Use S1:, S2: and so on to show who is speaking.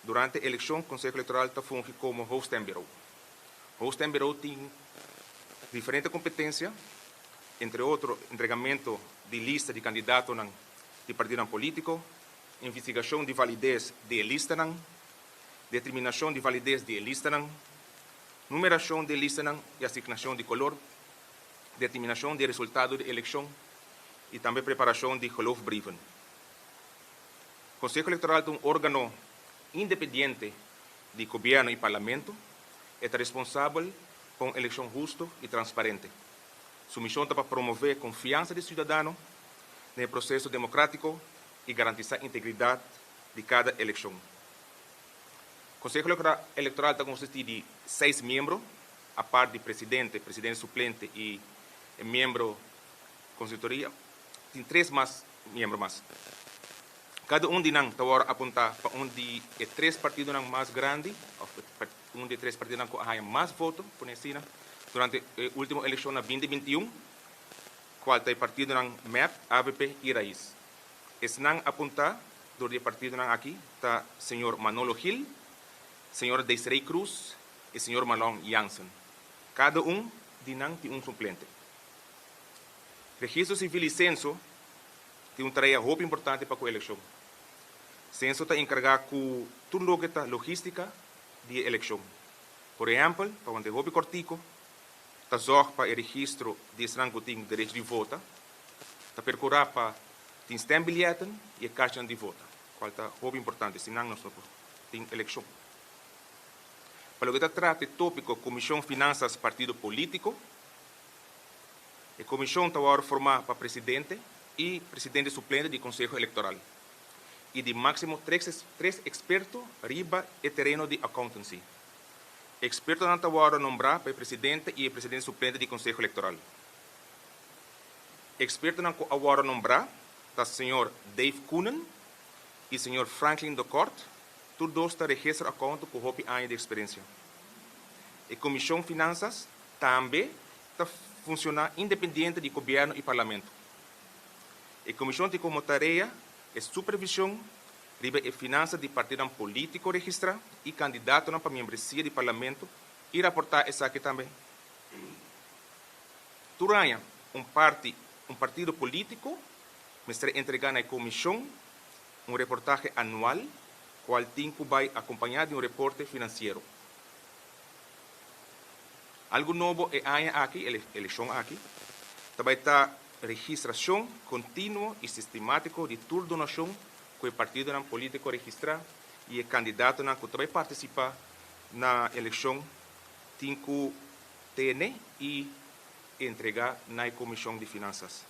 S1: Durante elekshon, Konseho Elektoral ta fungi komo hoofdstembureau. Hoofdstembureau tin diferente kompetensia, entre otro entregamentu di lista di kandidatonan di partidonan polítiko, investigashon di valides di e listanan, determinashon di valides di e listanan, numerashon di e listanan i asignashon di kolor, determinashon di e resultado di elekshon i tambe preparashon di geloofbrieven. Konseho Elektoral ta un órgano independiente di gobièrnu i parlamento. E ta responsabel pa un elekshon hustu i transparente. Su mishon ta pa promové konfiansa di siudadano den e proseso demokrátiko i garantisá integridat di kada elekshon. Konseho Elektoral ta konsistí di seis miembro, apart di presidente, presidente suplente i e miembro konsultoria, tin tres mas miembro mas. Kada un di nan ta wòrdu apuntá pa un di e tres partidonan mas grandi òf un di e tres partidonan ku a haña mas voto, pone asina, durante e último elekshon na 2021, kual ta e partidonan mep, avp i rais. Esnan apuntá dor di e partidonan aki ta señor Manolo Gil, señora Desiree Cruz i señor Marlon Jansen. Kada un di nan tin un suplente. Registro Sivil i Senso tin un tarea hopi importante pa ku elekshon. Senso ta enkargá ku tur loke ta logístika di e elekshon. Por ehèmpel, pa wante hopi kòrtiku, ta zòrg pa e registro di esnan ku tin derecho di vota, ta perkurá pa tin stembilyetten i e kachanan di vota, kual ta hopi importante, sin nan nos no por tin elekshon. Pa loke ta trata e tópiko Komishon Finansas Partido Polítiko, E komishon ta wòrdu formá pa presidente i presidente suplente di Konseho Elektoral i di máksimo tres eksperto riba e tereno di accountancy. Ekspertonan ta wòrdu nombrá pa e presidente i e presidente suplente di Konseho Elektoral. Ekspertonan ku a wòrdu nombrá ta señor Dave Koenen i señor Franklin de Kort, tur dos ta register accountant ku hopi aña di eksperensia. E Komishon Finansas tambe ta funciona independiente di gobierno y parlamento. E comision tin como tarea e supervision riba e finansa di partidonan politico registra y candidatonan pa miembresia di parlamento y raporta esaki tambe. Tur aña un parti un partido politico mester entrega na e comision un reportahe anual cual tin cu bay acompaña di un reporte financiero. Algu nobo e aña aki, e elekshon aki, ta bai ta registrashon kontinuo i sistemátiko di tur donashon ku e partidonan polítiko registrá i e kandidatonan ku ta bai partisipá na elekshon tin ku tene i entregá na e Komishon di Finansas.